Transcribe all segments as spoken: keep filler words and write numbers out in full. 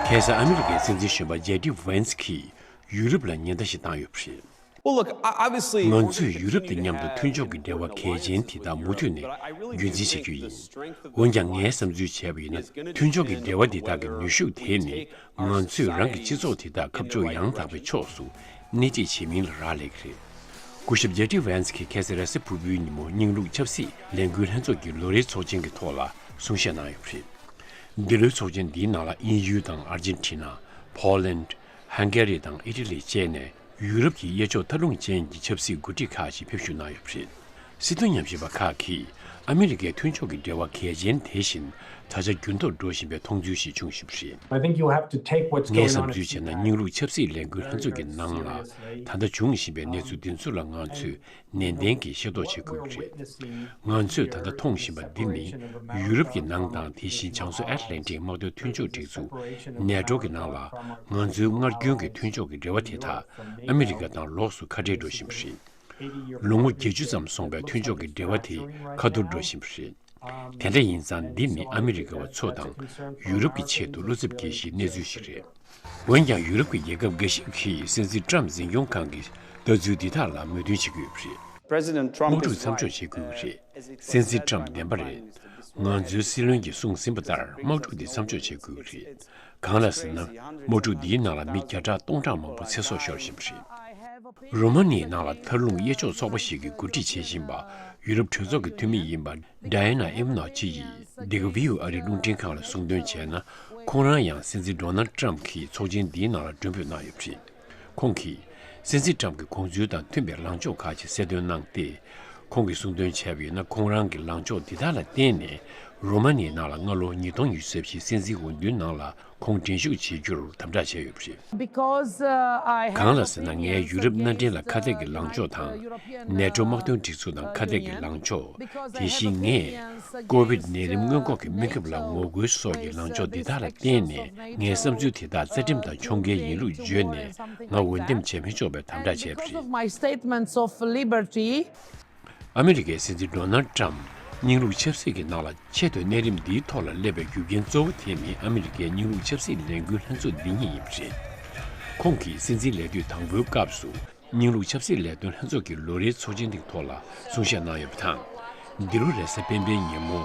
ཁ་སང་ཨ་མི་རི་ཀའི་སྲིད་འཛིན་གཞོན་པ་ཇེ་ཌི་ཝན་སི་གིས་ཡུ་རོབ་ལ་ཉེན་བརྡ་ཞིག་བཏང་ཡོད་པ་རེད། Well, look, o- obviously, ང་ཚོས་ཡུ་རོབ་དང་མཉམ་དུ་མཐུན་ཕྱོགས་ཀྱི་འབྲེལ་བ་གལ་ཆེན་དེ་དག་མུ་མཐུད་ནས་རྒྱུན་འཛིན་བྱེད་རྒྱུ་ཡིན། འོན་ཀྱང་ངས་བསམ་ཚུལ་བྱས་པ་ཡིན་ན། མཐུན་ཕྱོགས་ཀྱི་འབྲེལ་བ་འདི་དག་གི་ནུས་ཤུགས་དེ་ནི་ང་ཚོས་རང་གི་སྤྱི་ཚོགས་དེ་དག་ཁ་ཕྱོགས་ཡང་དག་པའི་ཕྱོགས་སུ་སྣེ་ཁྲིད་བྱེད་མིན་ལ་རག་ལས་ཀྱི་རེད། སྐུ་ཞབས་ཇེ་ཌི་ཝན་སི་གིས་ཁ་སང་རེས་གཟའ་ཕུར་བུའི་ཉིན་མོ་རྙིང་ལུགས་ཆབ་སྲིད་ལས་འགུལ་ལྷན་ཚོགས་ཀྱི་ལོ་རེའི་ཚོགས་ཆེན་གྱི་ཐོག་ལ་གསུང་བཤད་གནང་ཡོད་པ་རེད། འདི་ལོའི་ཚོགས་ཆེན་འདིའི་ནང་ལ་དབྱིན་ཡུལ་དང་ཨར་ཇེན་ཊི་ན། ཕོ་ལན། ཧང་གེ་རི་དང་ཨི་ཊ་ལི་བཅས་ནས་ཡུ་རོབ་ཀྱི་གཡས་ཕྱོགས་མཐའ་ལྷུང་ཅན་གྱི་ཆབ་སྲིད་འགོ་ཁྲིད་ཁག་ཅིག་ཕེབས་ཞུགས་གནང་ཡོད་པ་རེད། སྲིད་དོན་ཉམས་ཞིབ་པ་ཁག་གིས་ཨ་མི་རི་ཀའི་མཐུན་ཕྱོགས་ཀྱི་འབྲེལ་བ་གལ་ཆེན་དེ་བཞིན་ད་ཆ་འགྱུར་ལྡོག་འགྲོ་བཞིན་པའི་མཐོང་ཚུལ་ཞིག་བྱུང་བཞིན་པ་རེད། I think you have to take what's ངས་going on བསམ་ཚུལ་བྱས་ན། རྙིང་ལུགས་ཆབ་སྲིད་ལས་འགུལ་ལྷན་ཚོགས་ཀྱི་ནང་ལ་ད་ལྟ་འབྱུང་བཞིན་པའི་གནས་ཚུལ་འདི་ཚོ་ལ་ང་ཚོས་ནན་ཏན་གྱིས་ཤེས་རྟོགས་བྱེད་དགོས་ཀྱི་རེད། ང་ཚོས་ད་ལྟ་མཐོང་བཞིན་པ་འདི་ནི་ཡུ་རོབ་ཀྱི་ནང་དང་དེ་བཞིན་བྱང་མཚོ་ཨེཊ་ལན་ཊིག་དམག་དོན་མཐུན་ཕྱོགས་སྒྲིག་འཛུགས་ནེ་ཊོ་གི་ནང་ལ་ང་ཚོའི་སྔར་རྒྱུན་གྱི་མཐུན་ཕྱོགས་ཀྱི་འབྲེལ་བ་དེ་དག་ཨ་མི་རི་ཀ་དང་ལོགས་སུ་ཁ་བྲལ་འགྲོ་བཞིན་པ་རེད། ལོ་ངོ་བརྒྱད་ཅུ་ཙམ་སོང་བའི་མཐུན་ཕྱོགས་ཀྱི་འབྲེལ་བ་དེ་ཁ་ཐོར་འགྲོ་བཞིན་པ་རེད། དེ་འདྲ་ཡིན་ཙང་འདི་ནི་ཨ་མི་རི་ཀ་བ་ཚོ་དང་ཡུ་རོབ་ཀྱི་ཆེད་དུ་བློ་འཚབ་སྐྱེ་གཞིའི་གནས་ཚུལ་ཞིག་རེད། འོན་ཀྱང་ཡུ་རོབ་ཀྱི་རྒྱལ་ཁབ་འགའ་ཞིག་གིས་སྲིད་འཛིན་ཊམ་འཛིན་སྐྱོང་ཁང་གི་ལྟ་ཚུལ་འདི་དག་ལ་མོས་མཐུན་བྱེད་ཀྱི་ཡོད་པ་རེད། President Trump དམག་འཁྲུག་མཚམས་འཇོག་བྱེད་དགོས་ཀྱི་རེད། སྲིད་འཛིན་ཊམ་བདེན་པ་རེད། ང་ཚོའི་སྲིད་བློན་གྱིས་གསུངས་ཟིན་པ་ལྟར་དམག་འཁྲུག་འདི་མཚམས་འཇོག་བྱེད་དགོས་ཀྱི་རེད། གང་ལགས་ཟེར་ན། དམག་འཁྲུག་འདིའི་ནང་ལ་མི་བརྒྱ་ཕྲག་སྟོང་ཕྲག་མང་པོ་ཚེ་སྲོག་ཤོར་བཞིན་པ་རེད། རོ་མ་ནིའི་ནང་ལ་མཐའ་ལྷུང་གཡས་ཕྱོགས་ཚོགས་པ་ཞིག་གིས་འགོ་ཁྲིད་བྱེད་བཞིན་པ་ཡུ་རོབ་གྲོས་ཚོགས་ཀྱི་འཐུས་མི་ཡིན་པ་ཌའེ་ན་ཨེ་ཝ་ནོ་ཅི་ཡིས་འདི་ག་བྷི་ཨོ་ཨེ་རི་རླུང་འཕྲིན་ཁང་ལ་གསུངས་དོན་བྱས་ན། ཁོང་རང་ཡང་སྲིད་འཛིན་ཌོ་ནལ་ཊམ་གྱིས་ཚོགས་ཆེན་འདིའི་ནང་ལ་མགྲོན་འབོད་གནང་ཡོད་པ་རེད། ཁོང་གིས་སྲིད་འཛིན་ཊམ་གྱི་དགོངས་ཚུལ་དང་མཐུན་པའི་ལངས་ཕྱོགས་ཁག་ཅིག་གསལ་སྟོན་གནང་སྟེ། ཁོང་གིས་གསུངས་དོན་བྱས་པ་ཡིན་ན། ཁོང་རང་གི་ལངས་ཕྱོགས་འདི་དག་ལ་བརྟེན་ནས་རོ་མ་ནིའི་ནང་ལ་སྔ་ལོ་ཉིས་སྟོང་ཉི་ཤུ་རྩ་བཞིའི་སྲིད་འཛིན་འོས་བསྡུའི་ནང་ལ་ཁོང་འགྲན་ཞུགས་བྱེད་རྒྱུར་དམ་དྲག་བྱས་ཡོད་པ་རེད། Because, uh, I གང་ལ་ཟེར་ན། ངས་ཡུ་རོབ་མནའ་འབྲེལ་ལ་ཁ་གཏད་ཀྱི་ལངས་ཕྱོགས་དང་། ནེ་ཊོ་དམག་དོན་སྒྲིག་འཛུགས་དང་ཁ་གཏད་ཀྱི་ལངས་ཕྱོགས། དེ་བཞིན་ངས་ཀོ་བིད་ནད་རིམས་སྔོན་འགོག་གི་སྨན་ཁབ་ལ་ངོ་རྒོལ་སོགས་ཀྱི་ལངས་ཕྱོགས་འདི་དག་ལ་བརྟེན་ནས། ངའི་བསམ་ཚུལ་དེ་དག་རྩ་ཁྲིམས་དང་ཕྱོགས་འགལ་ཡིན་ལུགས་བརྗོད་ནས། ང་འོས་འདེམས་བྱེད་མི་ཆོག་པའི་དམ་དྲག་བྱས་པ་རེད། Of my statements of liberty. ཨ་མི་རི་ཀའི་སྲིད་འཛིན་ཌོ་ནལ་ཊམ་རྙིང་ལུགས་ཆབ་སྲིད་ཀྱི་ནང་ལ་ཆེད་དུ་གནས་རིམ་འདིའི་ཐོག་ལ་སླེབས་པའི་རྒྱུ་རྐྱེན་གཙོ་བོ་དེ་ནི་ཨ་མི་རི་ཀའི་རྙིང་ལུགས་ཆབ་སྲིད་ལས་འགུལ་ལྷན་ཚོགས་འདི་ཉིད་ཡིན་པ་རེད། ཁོང་གིས་སྲིད་འཛིན་ལས་དུས་དང་པོའི་སྐབས་སུ་རྙིང་ལུགས་ཆབ་སྲིད་ལས་དོན་ལྷན་ཚོགས་ཀྱི་ལོ་རེའི་ཚོགས་ཆེན་དེའི་ཐོག་ལ་གསུང་བཤད་གནང་ཡོད་པ་དང་། འདི་ལོ་རེས་གཟའ་སྤེན་པའི་ཉིན་མོ་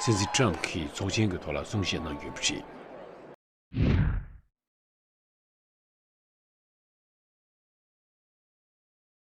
སྲིད་འཛིན་ཊམ་གྱིས་ཚོགས་ཆེན་གྱི་ཐོག་ལ་གསུང་བཤད་གནང་ཡོད་པ་རེད།